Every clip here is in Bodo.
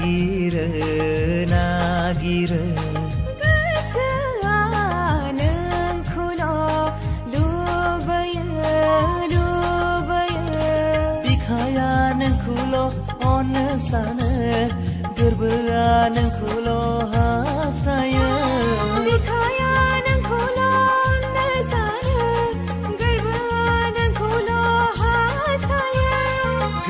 नागिरो नागिरो गोसोआ नोंखौल' लुबैयो लुबैयो बिखाया नोंखौल' अननो सानो गोरबोआ नोंखौल' हास्थायो बिखाया नोंखौल' अननो सानो गोरबोआ नोंखौल' हास्थायो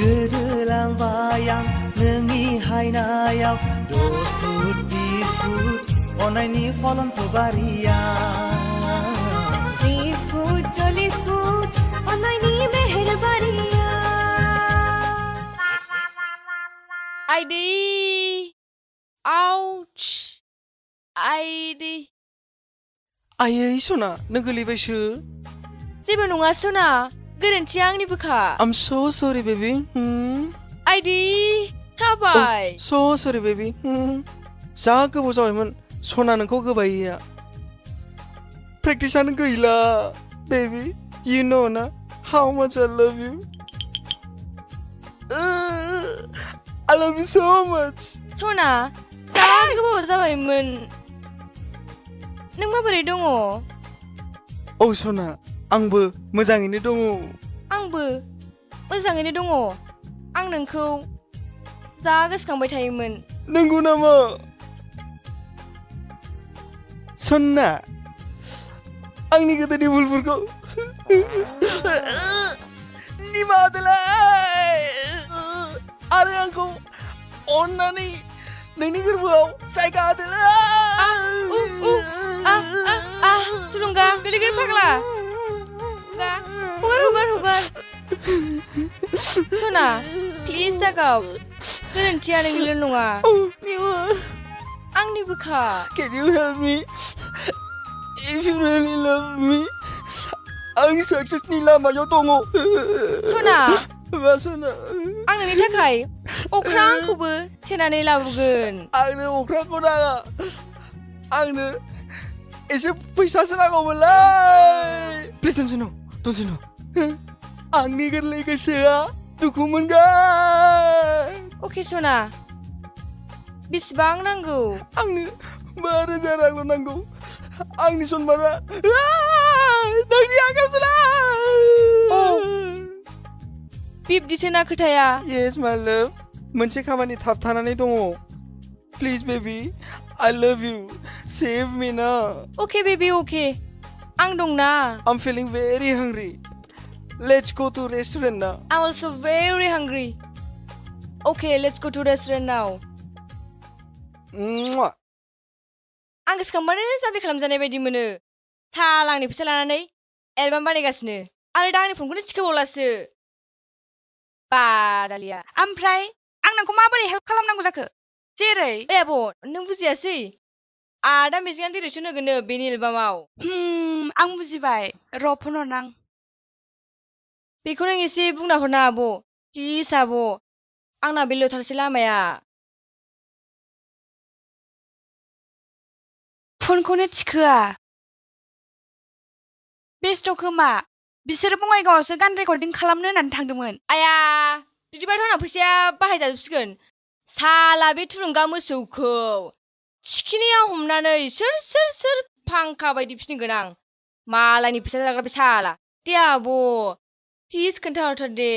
गोदोलांबाय आं नोंनि हायनायाव 10 फुट 20 फुट अननायनि फलनखौ बारिया 30 फुट 40 फुट अननायनि मेहेरबारिया आइदै आउच आइदै आयै सना नों गोलैबायसो जेबो नङा सना गोरोन्थिया आंनिबोखा I'm so sorry baby आइदै थाबाय so sorry baby जा गोबाव जाबायमोन सना नोंखौ गोबायैया प्रेक्टिसानो गैला baby you know ना how much I love you I love you so much सना जा गोबाव जाबायमोन नों माबोरै दङ औ सना आंबो मोजाङैनो दङ आंबो मोजाङैनो दङ आं नोंखौ जा गोसोखांबाय थायोमोन नंगौ नामा सना आंनि गोदोनि भुलफोरखौ निमाहा होलाय आरो आंखौ अननानै नोंनि गोरबोआव जायगा होदोलाय थुलुंगा गोलैगोन फाग्ला हगार सना प्लिज दागाव गोरोन्थिया नोंनिल' नङा आंनिबोखा Can you help me if you really love me आं सक्सेसनि लामायाव दङ सना मा सना आं नोंनि थाखाय अख्रांखौबो थेनानै लाबोगोन आंनो अख्रांखौ नाङा आंनो एसे फैसासो नांगौमोनलाय प्लिज don't you know आंनि गोरलै गोसोआ दुखु मोनगोन अके सना बेसेबां नांगौ आंनो 5,000 रांल' नांगौ आंनि सनमाना नोंनि आखायावसोला बिब्दिसोना खोथाया yes my love मोनसे खामानि थाबथानानै दङ please baby I love you save me ना अके बेबी अके आं दंना I'm feeling very hungry let's go to restaurant now I'm also very hungry okay let's go to restaurant now आं गोसोखांबानो जाबि खालामजानाय बायदि मोनो साला आंनि फैसा लानानै एलबाम बानायगासिनो आरो दा आंनि फनखौनो थिखोबावलासो बादालिया ओमफ्राय आं नोंखौ माबोरै हेल्प खालामनांगौ जाखो जेरै आब' नों बुजियासै आदा मिजिङा डिरेक्सन होगोननो बेनि एलबामाव आं बुजिबाय र' फन हरनां बेखौ नों एसे बुंना हरना आब' प्लिज आब' आंना बे लथारसै लामाया फनखौनो थिखोआ बेस्थ' खोमा बिसोरो बङाइगावआवसो गान रेकर्डिं खालामनो होननानै थांदोंमोन आया बिदिबाथ' आंना फैसाया बाहायजाजोबसिगोन साला बे थुलुंगा मोसौखौ थिखिनियाव हमनानै सोर फांखा बायदि फिदिंगोन आं मालायनि फैसा जाग्रा बे साला दे आब' प्लिज खोन्थाहरथार दे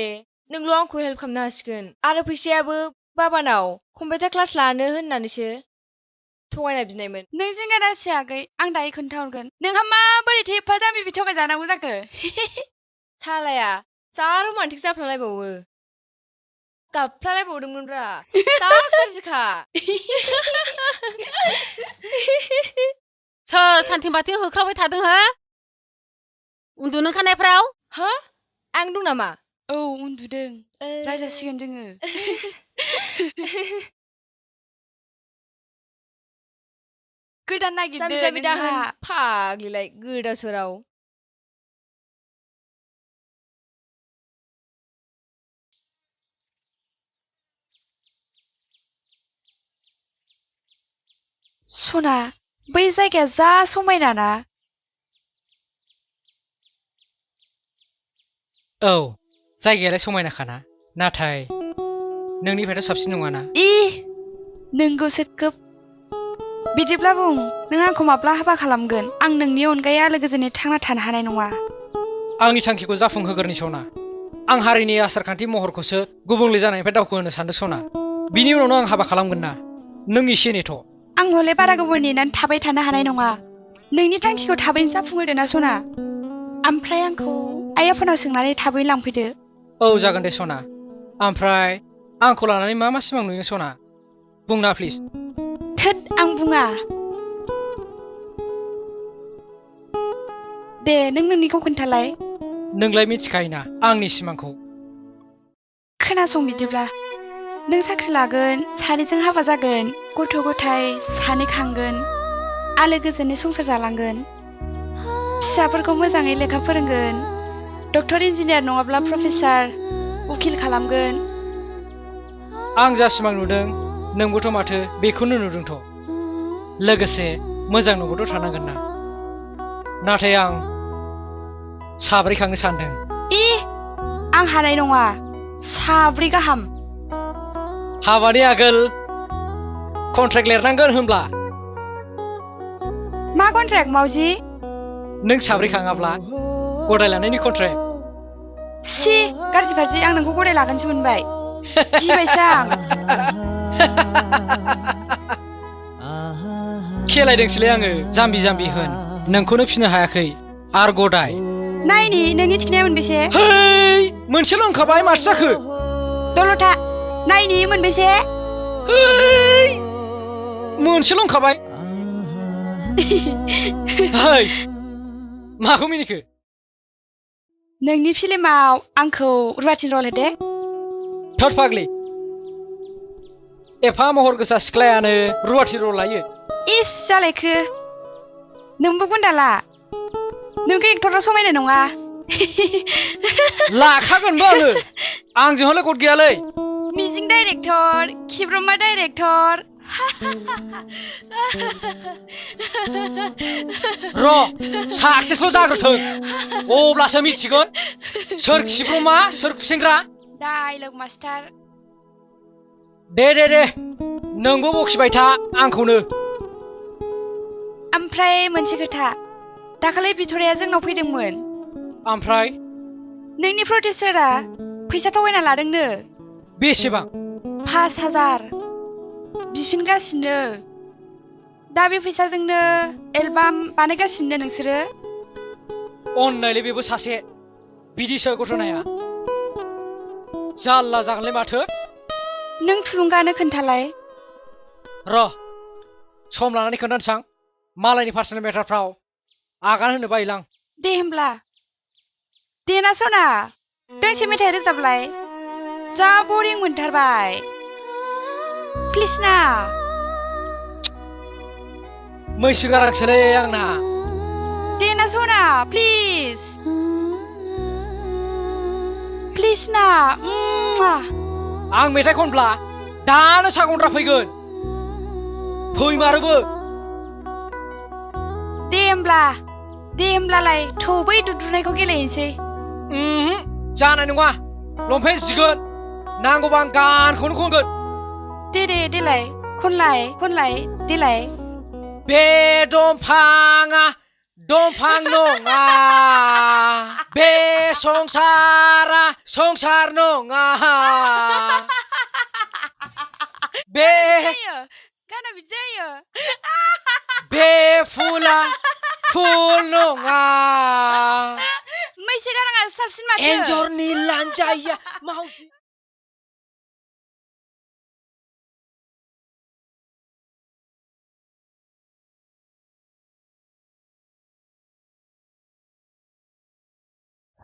नोंल' आंखौ हेल्प खालामनो हासिगोन आरो फैसायाबो बाबानाव कम्पिउटार क्लास लानो होननानैसो थगायना बिनायमोन नों जिंगा दासि आगै आं दायो खोन्थाहरगोन नोंहा माबोरैथो एफा जाम्बि थगायजानांगौ जाखो सालाया जा रमान्टिक जाफ्लालायबावो गाबफ्लालायबावदोंमोनब्रा जा गाज्रिखा सोर सान्थिं बाथिं होख्रावबाय थादों हो उन्दुनो ओंखारनायफ्राव हो आं दं नामा औ उन्दुदों रायजासिगोन जोङो गोदान नागिरदों जामि दाहोन फाग्लिलाय गोदाव सोराव सना बै जायगाया जा समायना ना औ जायगायालाय समायनाखाना नाथाय नोंनिफ्रायथ' साबसिन नङाना नोंगौसो खोब बिदिब्ला बुं नों आंखौ माब्ला हाबा खालामगोन आं नोंनि अनगायै आलो गोजोनै थांना थानो हानाय नङा आंनि थांखिखौ जाफुंहोगोरनि सना आं हारिनि आसारखान्थि महरखौसो गुबुंले जानायनिफ्राय दावखोहोनो सानदों सना बिनि उनावनो आं हाबा खालामगोन ना नों एसे नेथ' आं हले बारा गोबाव नेनानै थाबाय थानो हानाय नङा नोंनि थांखिखौ थाबैनो जाफुंहोदो ना सना ओमफ्राय आंखौ आइ आफानाव सोंनानै थाबैनो लांफैदो औ जागोन दे सना ओमफ्राय आंखौ लानानै मा मा सिमां नुयो सना बुंना प्लिज थोद आं बुङा दे नों नोंनिखौ खोन्थालाय नोंलाय मिथिखायोना आंनि सिमांखौ खोनासं बिदिब्ला नों साख्रि लागोन सानैजों हाबा जागोन गथ' गथाय सानै खांगोन आलो गोजोनै संसार जालांगोन फिसाफोरखौ मोजाङै लेखा फोरोंगोन डक्टर इन्जिनियार नङाब्ला प्रफेसार उकिल खालामगोन आं जा सिमां नुदों नोंबोथ' माथो बेखौनो नुदोंथ' लोगोसे मोजां न'बोथ' थानांगोन ना नाथाय आं साब्रै खांनो सानदों आं हानाय नङा साब्रै गाहाम हाबानि आगोल कन्ट्रेक्ट लिरनांगोन होनब्ला मा कन्ट्रेक्ट मावजि नों साब्रै खाङाब्ला गदाय लानायनि कन्ट्रेक्ट सि गाज्रि फारसे आं नोंखौ गदाय लागोनसो मोनबाय गिबायसो आं खेलायदोंसोलै आङो जाम्बि जाम्बि होन नोंखौनो फिनो हायाखै आर गदाय नायनि नोंनि थिखिनाया मोनबेसे है मोनसेल' ओंखारबाय माथो जाखो दलथा नायनि मोनबेसे है मोनसेल' ओंखारबाय है माखौ मिनिखो नोंनि फिल्माव आंखौ रुवाथिन रल होदे थद फाग्लि एफा महर गोसा सिख्लायानो रुवाथि रल लायो इस जालायखो नोंबो गुन्दाला नोंखौ एक्टराव समायनाय नङा लाखागोनबो आङो आंजों हले गद गैयालै मिजिं डाइरेक्टर खिब्रमा डाइरेक्टर र' साक्सेसल' जाग्रोथों अब्लासो मिथिगोन सोर खिब्रमा सोर खुसेंग्रा डाइलग मास्टार दे नोंबो बखिबाय था आंखौनो ओमफ्राय मोनसे खोथा दाखालि बिथराया जोंनाव फैदोंमोन ओमफ्राय नोंनि प्रडिउसारा फैसा थगायना लादोंनो बेसेबां 5,000 बिफिनगासिनो दा बे फैसाजोंनो एलबाम बानायगासिनो नोंसोरो अननायलै बेबो सासे बिदिसो गथ'नाया जाल्ला जागोनलै माथो नों थुलुंगानो खोन्थालाय र' सम लानानै खोन्थानोसां मालायनि पार्सनेल मेटारफ्राव आगान होनो बायोलां दे होमब्ला देना सना दोंसे मेथाइ रोजाबलाय जा बरिं मोनथारबाय प्लिज ना मैसो गारांसोलै आंना देना सना प्लिज प्लिज ना आं मेथाइ खनब्ला दानो सागन्द्रा फैगोन फैमारोबो दे होमब्लालाय थौ बै दुद्रुनायखौ गेलेनोसै जानाय नङा लंपेन्ट जिगोन नांगौबा आं गानखौनो खनगोन देलाय खनलाय देलाय बे दंफाङा दंफां नङा बे संसारा संसार नङा बे गाना बिदि जायो बे फुला फुल नङा मैसो गाराङा साबसिन माथो एन्जरनि लान्जाया मावजि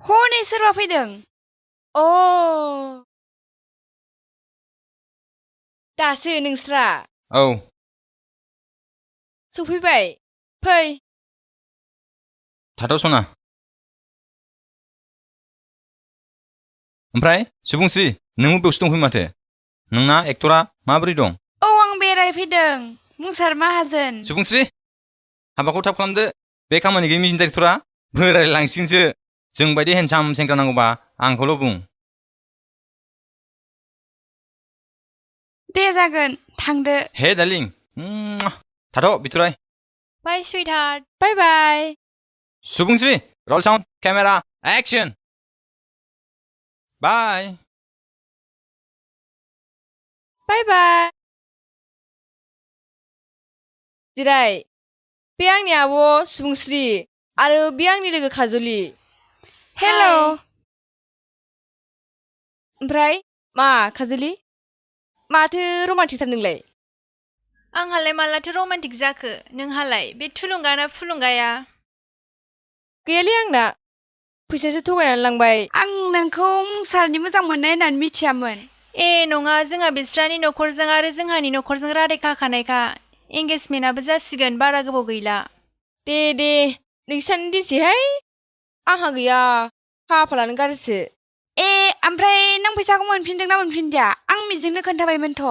हनै सोरबा फैदों अ दासो नोंस्रा औ सफैबाय फै थाथ' सना ओमफ्राय सुबुंस्रि नोंबो बेयावसो दंफैयो माथो नोंना एक्टरा माबोरै दं औ आं बेरायफैदों मुंसार माहाजोन सुबुंस्रि हाबाखौ थाब खालामदो बे खामानि गैयै मिजिं डाइरेक्टरा बोरायलांसिगोनसो जोंबायदि हेन्डसाम सेंग्रा नांगौबा आंखौल' बुं दे जागोन थांदो हे डार्लिं थाथ' बिथराय बाय सुइटहार्ट बाय बाय सुबुंस्रि रल साउन्ड केमेरा एक्सन बाय बाय बाय जिराय बे आंनि आब' सुबुंस्रि आरो बे आंनि लोगो काजलि हेलौ ओमफ्राय मा काजलि माथो रमान्टिकथार नोंलाय आंहालाय मालाथो रमान्टिक जाखो नोंहालाय बे थुलुंगाना फुलुंगाया गैयालै आंना फैसासो थगायनानै लांबाय आं नोंखौ मुंसारनि मोजां मोननाय होननानै मिथियामोन ए नङा जोंहा बिस्रानि न'खरजों आरो जोंहानि न'खरजों रादाय खाखानायखा एंगेजमेन्टआबो जासिगोन बारा गोबाव गैला दे नोंसानि दिनसेहाय आंहा गैया खाफालानो गाज्रिसो ए ओमफ्राय नों फैसाखौ मोनफिनदोंना मोनफिनदिया आं मिजिंनो खोन्थाबायमोनथ'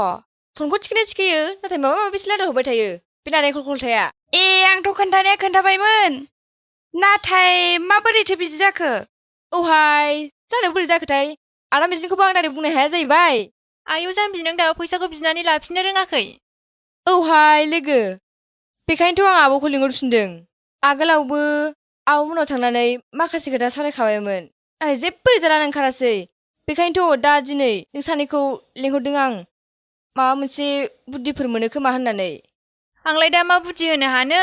फनखौ थिखोयो नाथाय माबा माबिसो रायलायहरबाय थायो बे नारेंखल खलथाया ए आंथ' खोन्थानाया खोन्थाबायमोन नाथाय माबोरैथो बिदि जाखो औहाय जानो बोरै जाखोथाय आदा मिजिंखौबो आं डाइरेक्ट बुंनो हाया जाहैबाय आयौ जाम्बि नों दाबो फैसाखौ बिनानै लाफिननो रोङाखै औहाय लोगो बेखायनोथ' आं आब'खौ लिंहरफिनदों आगोलावबो आब'मोनाव थांनानै माखासे खोथा सावरायखाबायमोन नाथाय जेबो रिजाल्टआनो ओंखारासै बेखायनोथ' दा दिनै नों सानैखौ लिंहरदों आं माबा मोनसे बुद्धिफोर मोनो खोमा होननानै आंलाय दा मा बुद्धि होनो हानो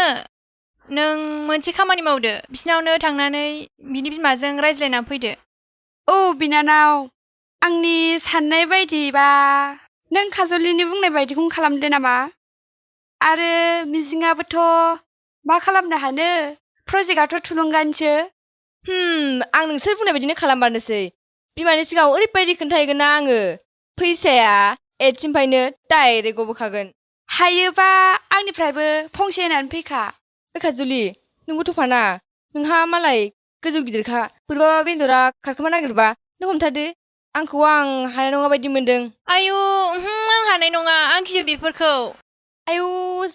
नों मोनसे खामानि मावदो बिसिनावनो थांनानै बिनि बिमाजों रायज्लायना फैदो औ बिनानाव आंनि साननाय बायदिबा नों काजलिनि बुंनाय बायदिखौनो खालामदो नामा आरो मिजिङाबोथ' मा खालामनो हानो प्रजेक्टआथ' थुलुंगानिसो आं नोंसोर बुंनाय बायदिनो खालामबारनोसै बिमानि सिगाङाव ओरैबायदि खोन्थाहैगोन ना आङो फैसाया 8सिमफ्रायनो डाइरेक्ट गबोखागोन हायोबा आंनिफ्रायबो फंसे होनानै फैखा बे काजलि नोंबोथ' फाना नोंहा मालाय गोजौ गिदिरखा बोरैबा बेन्जरा खारखोमा नागिरबा नों हमथादो आंखौ आं हानाय नङा बायदि मोनदों आयौ आं हानाय नङा आं गियो बेफोरखौ आयौ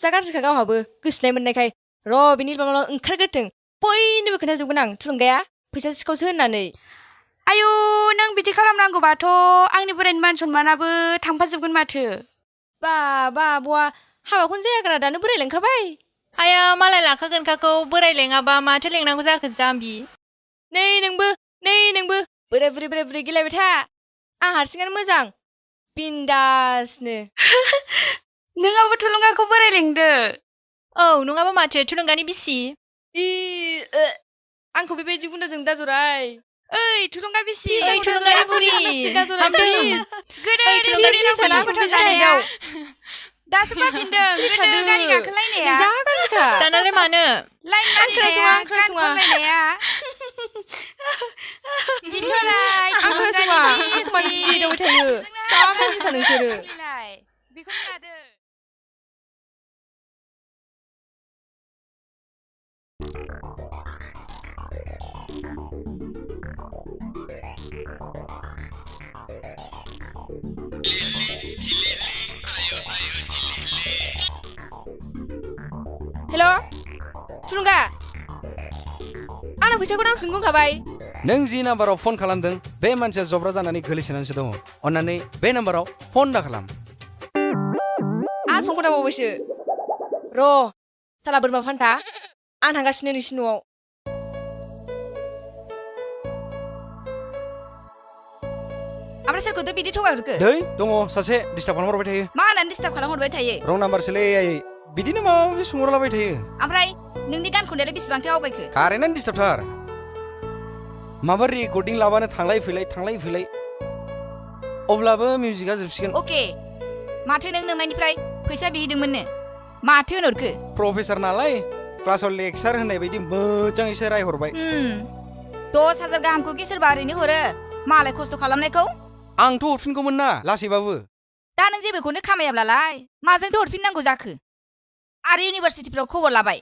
जा गाज्रिखा गावहाबो गोसोनाय मोननायखाय र' बिनि माबा ओंखारग्रोथों बयनोबो खोन्थाजोबगोन आं थुलुंगाया फैसा सिखावसो होननानै आयौ नों बिदि खालामनांगौबाथ' आंनि बोरायनि मान सनमानाबो थांफाजोबगोन माथो बा आब'आ हाबाखौनो जायागारा दानो बोराय लेंखाबाय आया मालाय लाखागोनखाखौ बोराय लेङाबा माथो लेंनांगौ जाखो जाम्बि नै नोंबो बोराय बुरै गेलेबाय था आं हारसिङानो मोजां बिन्दासनो नोंहाबो थुलुंगाखौ बोराय लेंदो औ नङाबा माथो थुलुंगानि बिसि आंखौ बेबायदि गुन्दाजों दाजराय ओइ थुलुंगा बिसि ओइ थुलुंगानि बुरि दासो बाफिनदों गोदो गारि गाखोलायनाया जा गाज्रिखा दानालाय मानो लाइन मारिनाया गान खनलायनाया बिथराय खोनासङा आंखौ मानो बिदि एदावबाय थायो जा गाज्रिखा नोंसोरो बेखौनो लादो हेल' थुलुंगा आंनो फैसाखौ नांफिनगौ होनखाबाय नों जि नाम्बाराव फन खालामदों बे मानसिया जब्रा जानानै गोलैसोनानैसो दङ अन्नानै बे नाम्बाराव फन दा खालाम आरो फनखौ दाबावबायसो र' साला बोरमा फान्था आं थांगासिनो नोंसिनि न'आव ओमफ्राय सोरखौथ' बिदि थगायहरखो दै दङ सासे डिस्टार्ब खालामहरबाय थायो मा होननानै डिस्टार्ब खालामहरबाय थायो रं नाम्बारसोलै आयै बिदिनो माबा माबि सोंहरलाबाय थायो ओमफ्राय नोंनि गान खननायालाय बेसेबांथो आवगायखो कारेन्टआनो डिस्टार्बथार माबा रेकर्डिं लाबानो थांलाय फैलाय अब्लाबो मिउजिकआ जोबसिगोन अके माथो नों नोंनायनिफ्राय फैसा बिहैदोंमोननो माथो होनहरखो प्रफेसार नालाय क्लासाव लेक्सार होननाय बायदि मोजाङैसो रायहरबाय 10,000 गाहामखौ सोरबा ओरैनो हरो मालाय खस्थ' खालामनायखौ आंथ' हरफिनगौमोन ना लासैबाबो दा नों जेबोखौनो खामायाब्लालाय माजोंथो हरफिननांगौ जाखो आरो इउनिभार्सिटिफोराव खबर लाबाय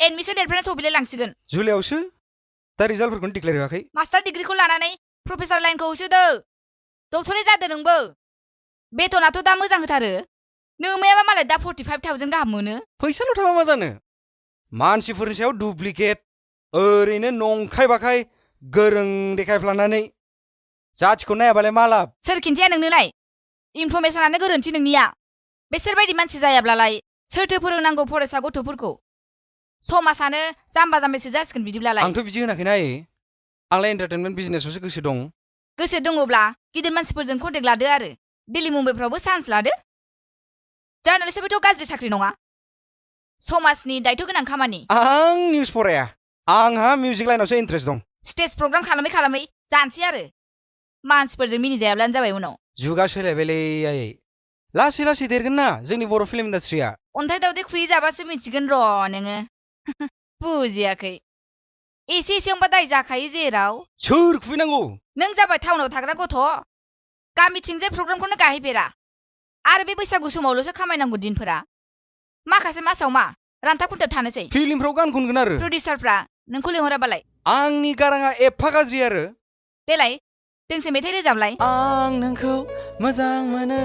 एडमिसन डेटफ्रानो सफैलाय लांसिगोन जुलाइआवसो दा रिजाल्टफोरखौनो डिक्लेयार होआखै मास्टार डिग्रिखौ लानानै प्रफेसार लाइनखौ होसोदो डक्टरेट जादो नोंबो बेथनाथ' दा मोजां होथारो नोंमायाबा मालाय दा 45,000 गाहाम मोनो फैसाल' थाबा मा जानो मानसिफोरनि सायाव डुप्लिकेट ओरैनो नंखाय बाखाय गोरों देखायफ्लानानै जाथिखौ नायाबालाय मा लाब सोर खिन्थाया नोंनोलाय इनफरमेसनानो गोरोन्थि नोंनिया। बेसोर बायदि मानसि जायाब्लालाय सोरथो फोरोंनांगौ फरायसा गथ'फोरखौ? समाजानो जाम्बा जाम्बिसो जासिगोन बिदिब्लालाय। आंथ' बिदि होनाखैना आयै। आंलाय एन्टारटेनमेन्ट बिजनेसावसो गोसो दं। गोसो दङब्ला गिदिर मानसिफोरजों कन्टेक्ट लादो आरो दिल्ली मुम्बाइफ्रावबो चान्स लादो। जार्नालिस्टआबोथ' गाज्रि साख्रि नङा, समाजनि दायथ' गोनां खामानि। आं निउस फराया, आंहा मिउजिक लाइनावसो इन्ट्रेस्ट दं। स्टेज प्रग्राम खालामै खालामै जानोसै आरो मानसिफोरजों मिनिजायाब्लानो जाबाय उनाव। जुगा सोलायबायलै आयै, लासै लासै देरगोन ना जोंनि बर' फिल्म इन्डास्ट्रिया। अन्थाइ दावदै खुयै जाबासो मिथिगोन र' नोङो। बुजियाखै, एसे एसेयावबा दाय जाखायो जेराव। सोर खुबैनांगौ? नों जाबाय टाउनाव थाग्रा गथ', गामिथिंजाय प्रग्रामखौनो गाहैफेरा आरो बे बैसागु समावल'सो खामायनांगौ दिनफोरा। माखासे मासाव मा रानथाब खुन्थाब थानोसै। फिल्मफ्राव गान खनगोन आरो प्रडिउसारफ्रा नोंखौ लिंहराबालाय? आंनि गाराङा एफा गाज्रि आरो। देलाय दोंसे मेथाइ रोजाबलाय। आं नोंखौ मोजां मोनो,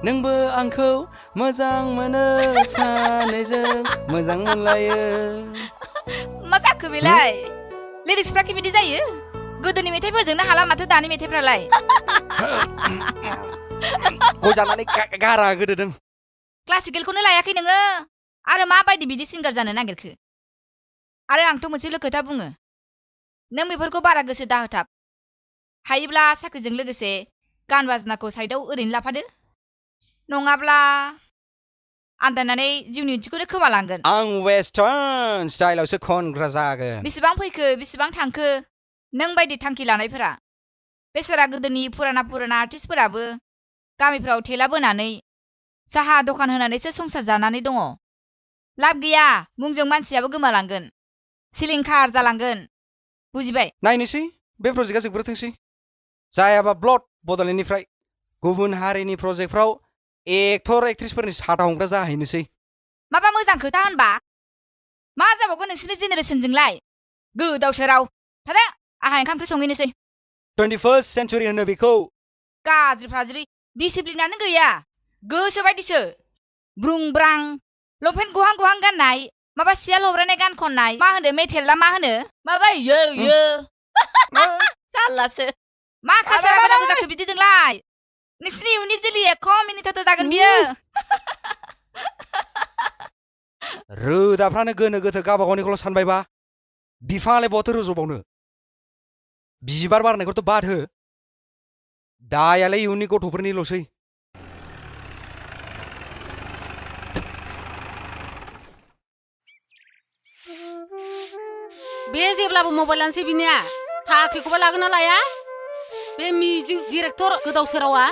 नोंबो आंखौ मोजां मोनो, सानैजों मोजां मोनलायो। मा जाखो बेलाय? लिरिक्सफ्रा कि बिदि जायो? गोदोनि मेथाइफोरजोंनो हाला माथो दानि मेथाइफ्रालाय? गय जानानै गारा गोदोदों। क्लासिकेलखौनो लायाखै नोङो आरो माबायदि बिदि सिंगार जानो नागिरखो? आरो आंथ' मोनसेल' खोथा बुङो, नों बेफोरखौ बारा गोसो दाहोथाब। हायोब्ला साख्रिजों लोगोसे गान बाजनाखौ साइडआव ओरैनो लाफादो, नङाब्ला आन्दायनानै जिउनि ओंथिखौनो खोमालांगोन। आं वेस्टार्न स्टाइलावसो खनग्रा जागोन। बेसेबां फैखो बेसेबां थांखो नों बायदि थांखि लानायफोरा? बेसोरा गोदोनि फुराना आर्टिस्टफोराबो गामिफ्राव थेला बोनानै साहा दखान होनानैसो संसार जानानै दङ। लाब गैया, मुंजों मानसियाबो गोमालांगोन, सिलिंखार जालांगोन। बुजिबाय? नायनोसै बे प्रजेक्टआ जोबग्रोथोंसै, जायाबा ब्लड बड'लेण्डनिफ्राय गुबुन हारिनि प्रजेक्टफ्राव एक्टर एक्ट्रिसफोरनि साथा हमग्रा जाहैनोसै। माबा मोजां खोथा होनबा मा जाबावगोन नोंसोरनि जेनेरेसनजोंलाय? गोदाव सोराव थादो, आंहा ओंखाम ओंख्रि संहैनोसै। 21st सेन्चुरि होनो बेखौ। गाज्रि फाज्रि डिसिप्लिनानो गैया, गोसो बायदिसो ब्रुं ब्रां लंपेन्ट गहां गहां गाननाय, माबा सियाल हब्रायनाय गान खननाय, मा होनो मेथेला मा होनो माबा यो यो जारलासो। मा कालसार नांगौ जाखो बिदिजोंलाय? नोंसिनि इयुननि जोलैया खम मिनिथावथाव जागोन बियो। रोदाफ्रानो गोनो गोथो गावबागावनिखौल' सानबायबा बिफाङालाय बहाथो रज'बावनो? बिबार बारनायखौथ' बाद हो, दायालाय इयुननि गथ'फोरनिल'सै। बे जेब्लाबो मबाइलानोसै बिनिया, साख्रिखौबा लागोन ना लाया? बे मिउजिक डिरेक्टर गोदाव सोरावा।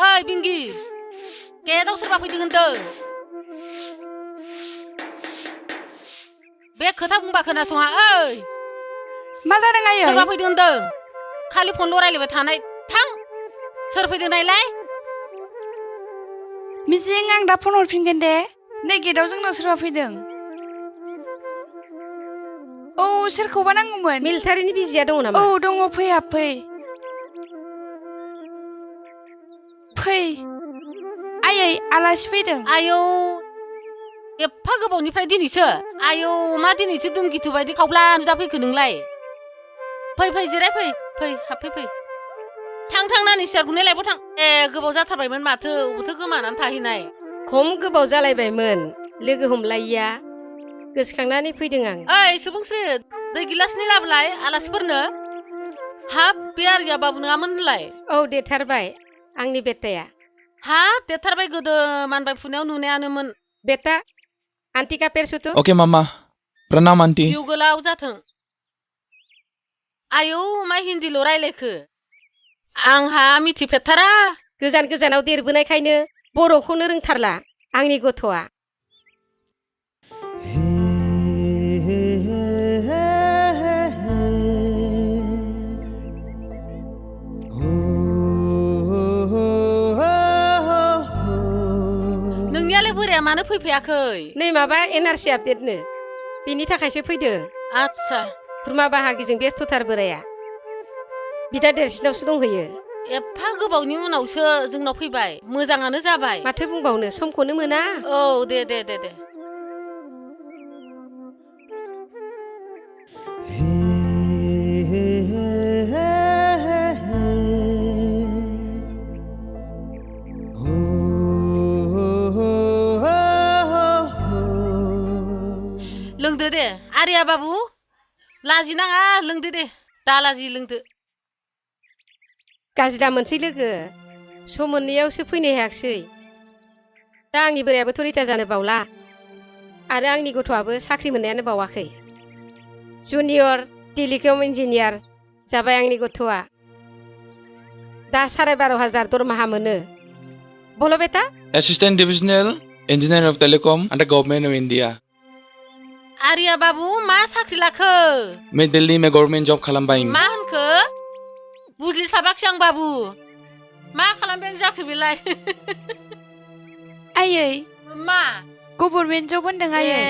ओइ बिंगि, गेटआव सोरबा फैदों होनदों? बे खोथा बुंबा खोनासङा। ओइ मा जादों आयै? सोरबा फैदों होनदों? खालि फनल' रायलायबाय थानाय, थां। सोर फैदों नायलाय? मिजिं, आं दा फन हरफिनगोन दे। नै गेटआव जोंनाव सोरबा फैदों। औ, सोरखौबा नांगौमोन। मिलिटारिनि बिजिया दङ नामा? औ दङ, फै हाबफै। फै आयै, आलासि फैदों। आयौ, एफा गोबावनिफ्राय दिनैसो? आयौ, मा दिनैसो दुमगिथु बायदि खावब्ला नुजाफैखो नोंलाय? फै फै जिराय, फै फै हाबफै फै। थां थां, नानि सियारखौनो लायबाव थां। ए, गोबाव जाथारबायमोन माथो, अबावथो गोमानानै थाहैनाय? खम गोबाव जालायबायमोन लोगो हमलायिया, गोसोखांनानै फैदों आं। ओइ सुबुंस्रि, दै गिलासनि लाबोलाय आलासिफोरनो। हाब, बे आरिया बाबु नङामोन होनलाय? औ, देरथारबाय आंनि बेटाया। हाब, देरथारबाय, गोदो मानबाय फुनायाव नुनायानोमोन। बेटा, आंटी का पैर छूतो। ओके मम्मा, प्रणाम आंटी। जिउ गोलाव जाथों। आयौ, मा हिन्दील' रायलायखो? आंहा मिथिफेरथारा। गोजान गोजानाव देरबोनायखायनो बर'खौनो रोंथारला आंनि गथ'आ। नोंनियालाय बोराया मानो फैफायाखै? नै माबा एनआरसि आपडेटनो, बिनि थाखायसो फैदों। आच्छा। खुरमा बाहागिजों बेस्थ'थार बोराया, बिदा देरसिनावसो दंहैयो। एफा गोबावनि उनावसो जोंनाव फैबाय, मोजाङानो जाबाय। माथो बुंबावनो, समखौनो मोना। औ, दे दे दे दे। बाबु लाजिनाङा लोंदो दे दा लाजि लोंदो गाज्रि दा मोनसै लोगो सम मोननैयावसो फैनो हायाखिसै दा आंनि बोरायाबोथ' रिटायार जानो बावला आरो आंनि गथ'आबो साख्रि मोननायानो बावाखै जुनियर टेलिकम इन्जिनियार जाबाय आंनि गथ'आ दा 12,500 दरमाहा मोनो बोलो बेटा Assistant Divisional Engineer of Telecom under Government of India. आरिया बाबु मा साख्रि लाखो मैं दिल्ली में गवर्नमेंट जॉब खालामबाय मा होनखो बुजिस्लाबाखै आं बाबु मा खालामबाय जाखो बेलाय आयै मा गभर्नमेन्ट जब होनदों आयै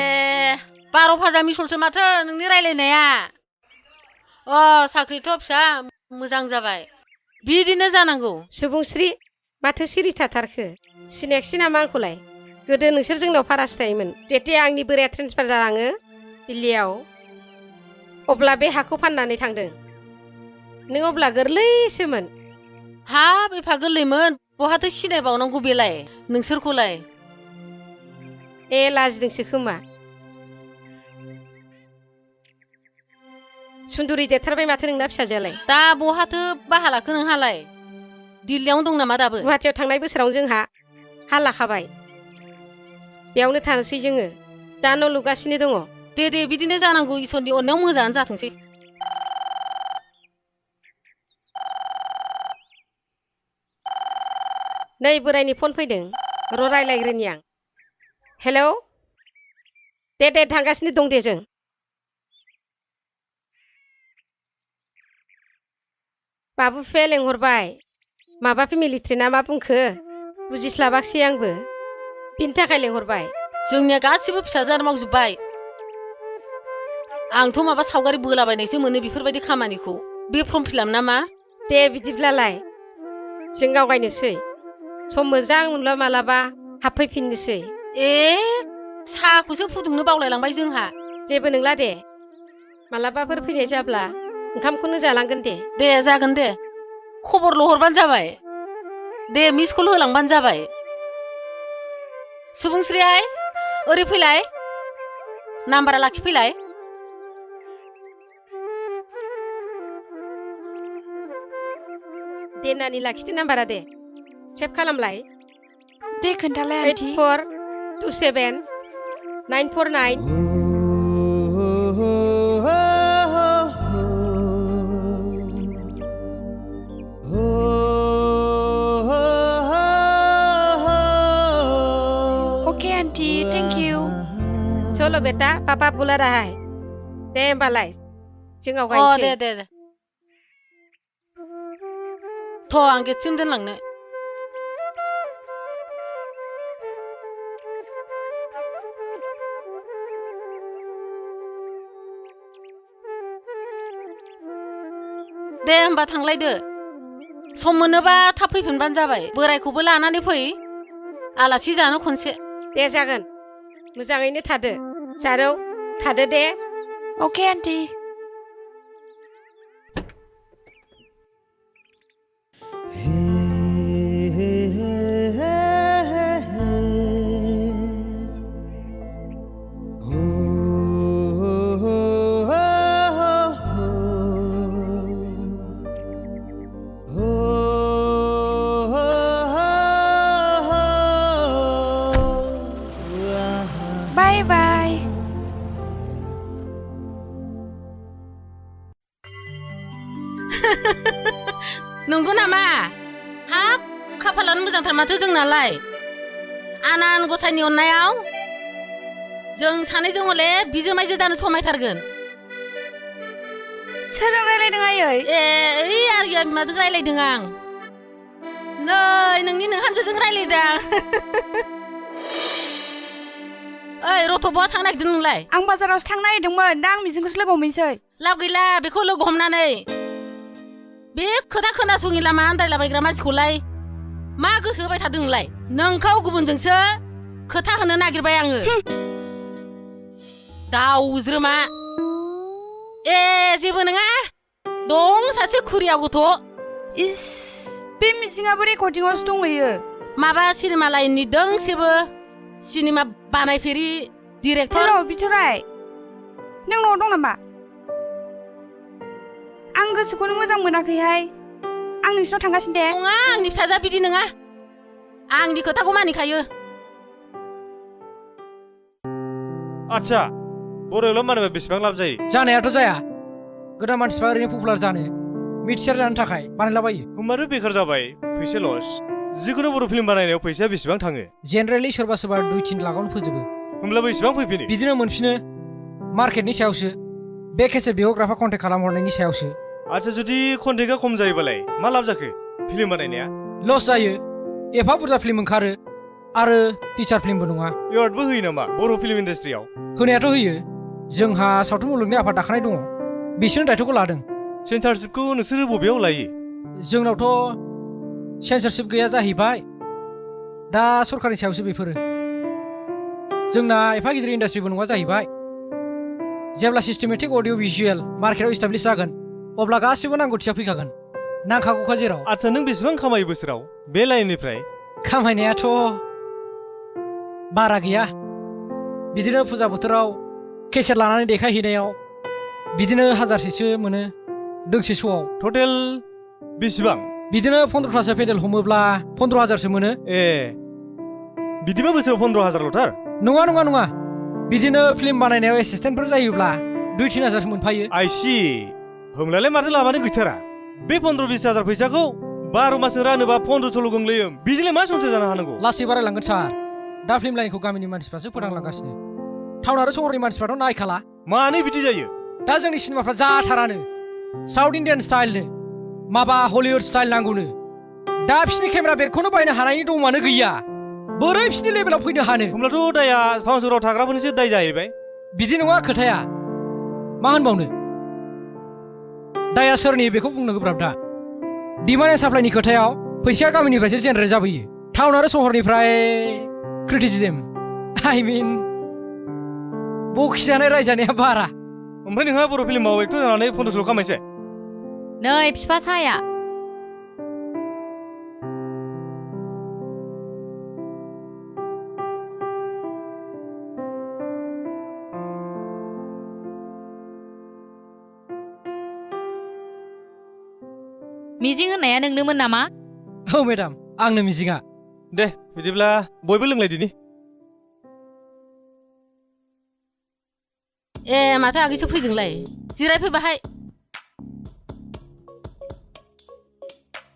12,000 मिसलसो माथो नोंनि रायलायनाया साख्रिथ' फिसा मोजां जाबाय बिदिनो जानांगौ सुबुंस्रि माथो सिरि थाथारखो सिनायाखिसै नामा आंखौलाय गोदो नोंसोर जोंनाव भारासो थायोमोन जेथिया आंनि बोराया ट्रेन्सफार जालाङो दिल्लीयाव अब्ला बे हाखौ फाननानै थांदों नों अब्ला गोरलैसोमोन हाब एफा गोरलैमोन बहाथो सिनायबावनांगौ बेलाय नोंसोरखौलाय लाजिदोंसो खोमा सुन्दुरि देरथारबाय माथो नोंना फिसाजोआलाय दा बहाथो बाहा लाखो नोंहालाय दिल्लीयावनो दं नामा दाबो गुवाहाटियाव थांनाय बोसोरावनो जोंहा हा लाखाबाय बेयावनो थानोसै जोङो दा न' लुगासिनो दङ दे बिदिनो जानांगौ इसोरनि अननायाव मोजाङानो जाथोंसै नै बोरायनि फन फैदों र' रायलायग्रोनि आं हेलौ दे थांगासिनो दं दे जों बाबु बिफाया लेंहरबाय माबा फेमिलिट्रि ना मा बुंखो बुजिस्लाबाखिसै आंबो बिनि थाखाय लेंहरबाय जोंनिया गासिबो फिसाजोआनो मावजोब्बाय आंथ' माबा सावगारि बोलाबायनायसो मोनो बेफोरबायदि खामानिखौ बे फर्म फिलाप ना मा दे बिदिब्लालाय जों आवगायनोसै सम मोजां मोनब्ला मालाबा हाबफैफिननोसै साहाखौसो फुदुंनो बावलायलांबाय जोंहा जेबो नंला दे मालाबाफोर फैनाय जाब्ला ओंखामखौनो जालांगोन दे जागोन दे खबरल' हरबानो जाबाय दे मिस कल होलांबानो जाबाय सुबुंस्रियाय ओरै फैलाय नाम्बारा लाखिफैलाय दे नानि लाखिदो नाम्बारा दे सेभ खालामलाय दे खोन्थालाय aunty 8427 949 okay aunty thank you चलो बेटा पापा बुला रहा है दे होमबालाय जों आवगायनोसै दे थ' आं गेटसिम दोनलांनो दे होमबा थांलायदो सम मोनोबा थाब फैफिनबानो जाबाय बोरायखौबो लानानै फै आलासि जानो खनसे दे जागोन मोजाङैनो थादो जारौ थादो दे ओके आन्टी बाय बाय नंगौ नामा हाब खाफालानो मोजांथार माथो जोंनालाय आनान गसाइनि अननायाव जों सानैजों हले बिजोमायजो जानो समायथारगोन सोरजों रायलायदों आयै ओइ आरिया बिमाजों रायलायदों आं नै नोंनि नोंहामजोजों रायलायदों ओइ रथ' बहा थांनो नागिरदों नोंलाय आं बाजारावसो थांनो नागिरदोंमोन दा आं मिजिंखौसो लोगो हमहैसै लाब गैला बेखौ लोगो हमनानै बे खोथा खोनासङि लामा आन्दायलाबायग्रा मानसिखौलाय मा गोसो होबाय थादों नोंलाय नोंखौ गुबुनजोंसो खोथा होनो नागिरबाय आङो दाउज्रोमा जेबो नङा दं सासे खुरिया गथ' इस बे मिजिङाबो रेकर्डिंआवसो दंहैयो माबा सिनेमा लाइननि दोंसेबो सिनेमा बानायफेरि डिरेक्टर हेल' बिथराय नों न'आव दं नामा? आं गोसोखौनो मोजां मोनाखैहाय। आं नोंसिनाव थांगासिनो दे। नङा आंनि फिसाजोआ बिदि नङा आंनि खोथाखौ मानिखायो आच्छा बर'आवल' मानोबा बेसेबां लाब जायो? जानायाथ' जाया गोदान मानसिफ्रा ओरैनो पपुलार जानो मिथिसार जानो थाखाय बानायलाबायो। होमबानो बेखार जाबाय फैसा लस। जिखुनु बर' फिल्म बानायनायाव फैसाया बेसेबां थाङो? जेनेरेलि सोरबा सोरबा 2-3 लाखआवनो फोजोबो। होमब्लाबो इसेबां फैफिनो? बिदिनो मोनफिनो मार्केटनि सायावसो बे केसेट बिहरग्राफ्रा कन्टेक्ट खालामहरनायनि सायावसो। आच्छा जुदि कन्टेक्टआ खम जायोबालाय मा लाब जाखो फिल्म बानायनाया? लस जायो एफा बुरजा फिल्म ओंखारो आरो फिचार फिल्मबो नङा। एवार्डबो होयो नामा बर' फिल्म इन्डास्ट्रियाव? होनायाथ' होयो जोंहा सावथुन मुलुगनि आफाद दाखानाय दङ बिसोरनो दायथ'खौ लादों। सेन्सारशिपखौ नोंसोरो बबेयाव लायो? जोंनावथ' सेन्सारशिप गैया जाहैबाय दा सरकारनि सायावसो बेफोरो। जोंना एफा गिदिर इन्डास्ट्रिबो नङा जाहैबाय। जेब्ला सिस्टेमेटिक अडिअ भिजुएल मार्केटआव इस्टाब्लिश जागोन अब्ला गासिबो नांगौथिया फैखागोन नांखागौखा जेराव। आच्छा नों बेसेबां खामायो बोसोराव बे लाइननिफ्राय? खामायनायाथ' बारा गैया बिदिनो फुजा बोथोराव केसेट लानानै देखायहैनायाव बिदिनो 1000सो मोनो दोंसे श'आव। टटेल बेसेबां? बिदिनो 15थासो पेडेल हमोब्ला 15000सो मोनो। ए बिदिबा बोसोराव 15000ल'थार? नङा नङा नङा बिदिनो फिल्म बानायनायाव एसिस्टेन्टफोर जायोब्ला 2-3 हाजारसो मोनफायो। आइसि होमब्लालाय माथो लाबानो गैथारा। बे 15-20 हाजार फैसाखौ 12 मासजों रानोबा 1500ल' गोग्लैयो बिदिलाय मा संसार जानो हानांगौ? लासै बारायलांगोन सार दा फिल्म लाइनखौ गामिनि मानसिफ्रासो फोथांलांगासिनो टाउन आरो सहरनि मानसिफ्राथ' नायखाला। मानो बिदि जायो? दा जोंनि सिनेमाफ्रा जाथारानो साउथ इन्डियान स्टाइलनो माबा हलिउड स्टाइल नांगौनो। दा बिसिनि केमेरा बेगखौनो बायनो हानायनि दमानो गैया बोरै बिसिनि लेभेलाव फैनो हानो? होमब्लाथ' दाया टाउन सहराव थाग्राफोरनिसो दाय जाहैबाय। बिदि नङा खोथाया मा होनबावनो दाया सोरनि बेखौ बुंनो गोब्राब। दा डिमान्ड एन्ड साप्लाइनि खोथायाव फैसाया गामिनिफ्रायसो जेनेरेट जाबोयो टाउन आरो सहरनिफ्राय क्रिटिसिजम आइ मिन बखिजानाय रायजानाया बारा। ओमफ्राय नोंहा बर' फिल्माव एक्टर जानानै 1500ल' खामायसै? नै बिफा साया मिजिं होननाया नोंनोमोन नामा? औ मेडाम आंनो मिजिङा। दे बिदिब्ला बयबो लोंलायदिनि। ए माथो आगैसो फैदोंलाय जिरायफै बाहाय।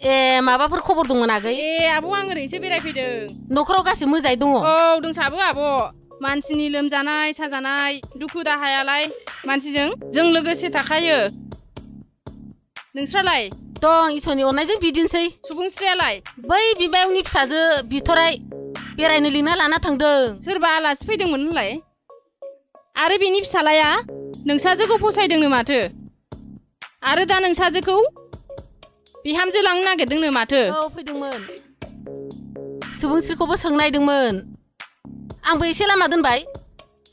ए माबाफोर खबर दंमोन आगै? ए आब' आं ओरैसो बेरायफैदों। न'खराव गासिबो मोजाङै दङ? औ दंसाबो आब'। मानसिनि लोमजानाय साजानाय दुखु दाहायालाय मानसिजों जों लोगोसे थाखायो। नोंस्रालाय? दं इसोरनि अननायजों बिदिनोसै। सुबुंस्रियालाय? बै बिमायंनि फिसाजो बिथराय बेरायनो लिंना लाना थांदों। सोरबा आलासि फैदोंमोन होनलाय? आरो बिनि फिसालाया नोंसाजोखौ फसायदोंनो माथो आरो दा नोंसाजोखौ बिहामजो लांनो नागिरदोंनो माथो? औ फैदोंमोन सुबुंस्रिखौबो सोंनायदोंमोन आंबो एसे लामा दोनबाय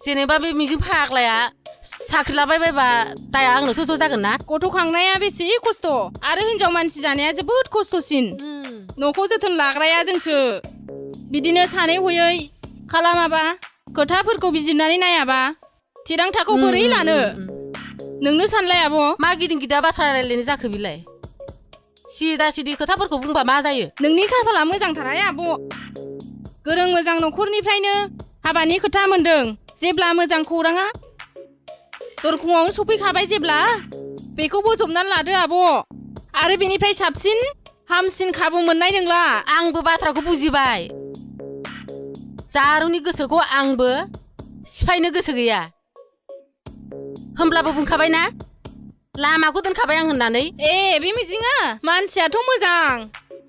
जेनेबा बे मिजिं फाग्लाया साख्रि लाबाय बायबा दाया आंनोसो ज' जागोन ना। गथ' खांनाया बेसे खस्थ' आरो हिनजाव मानसि जानाया जोबोद खस्थ'सिन। न'खौ जोथोन लाग्राया जोंसो बिदिनो सानै हयै खालामाबा खोथाफोरखौ बिजिरनानै नायाबा थिरांथाखौ बोरै लानो नोंनो सानलाय आब'? मा गिदिं गिदा बाथ्रा रायलायनाय जाखो बिलाय? सिदा सिदि खोथाफोरखौ बुंबा मा जायो? नोंनि खाफाला मोजांथाराय आब'। गोरों मोजां न'खरनिफ्रायनो हाबानि खोथा मोनदों जेब्ला मोजां खौराङा दरखंआवनो सफैखाबाय जेब्ला बेखौ बोजबनानै लादो आब'। आरो बेनिफ्राय साबसिन हामसिन खाबु मोननाय नंला। आंबो बाथ्राखौ बुजिबाय जारुनि गोसोखौ आंबो सिफायनो गोसो गैया होमब्लाबो बुंखाबाय ना लामाखौ दोनखाबाय आं होननानै। ए बे मिजिङा मानसियाथ' मोजां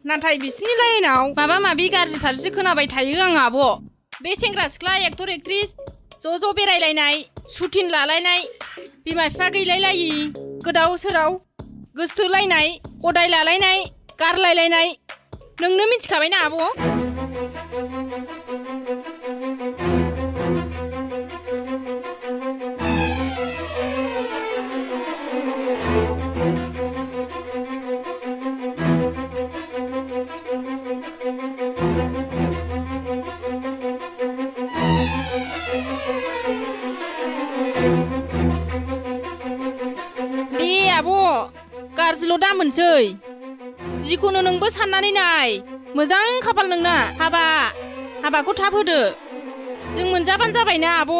नाथाय बिसिनि लाइनाव माबा माबि गाज्रि फारसे खोनाबाय थायो आं आब'। बे सेंग्रा सिख्ला एक्टर एक्ट्रिस ज' ज' बेरायलायनाय सुटिं लालायनाय बिमा बिफा गैलायलायि गोदाव सोराव गोसथोलायनाय गदाय लालायनाय गारलायलायनाय नोंनो मिथिखाबायना आब'? आब' गाज्रिल' दा मोनसै जिखुनु नोंबो साननानै नाय मोजां खाफाल नोंना हाबाखौ थाब होदो जों मोनजाबानो जाबायना आब'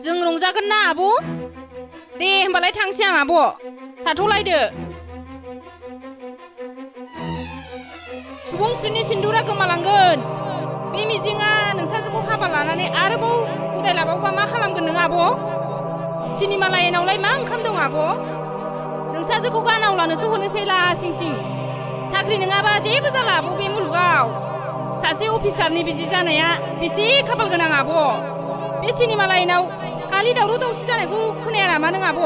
जों रंजागोन ना आब' दे होमबालाय थांसै आं आब' थाथ'लायदो सुबुंस्रिनि सिन्दुरा गोमालांगोन बे मिजिङा नोंसाजोखौ हाबा लानानै आरोबाव उदाय लाबावबा मा खालामगोन नों आब' सिनेमा लाइनावलाय मा ओंखाम दं आब' नोंसाजोखौ गानावलानोसो हरनोसै लासिं सिं साख्रि नङाबा जेबो जाला आब' बे मुलुगाव सासे अफिसारनि बिसि जानाया बेसे खाफाल गोनां आब' बे सिनेमा लाइनाव खालि दावराव दावसि जानायखौ खोनाया नामा नों आब'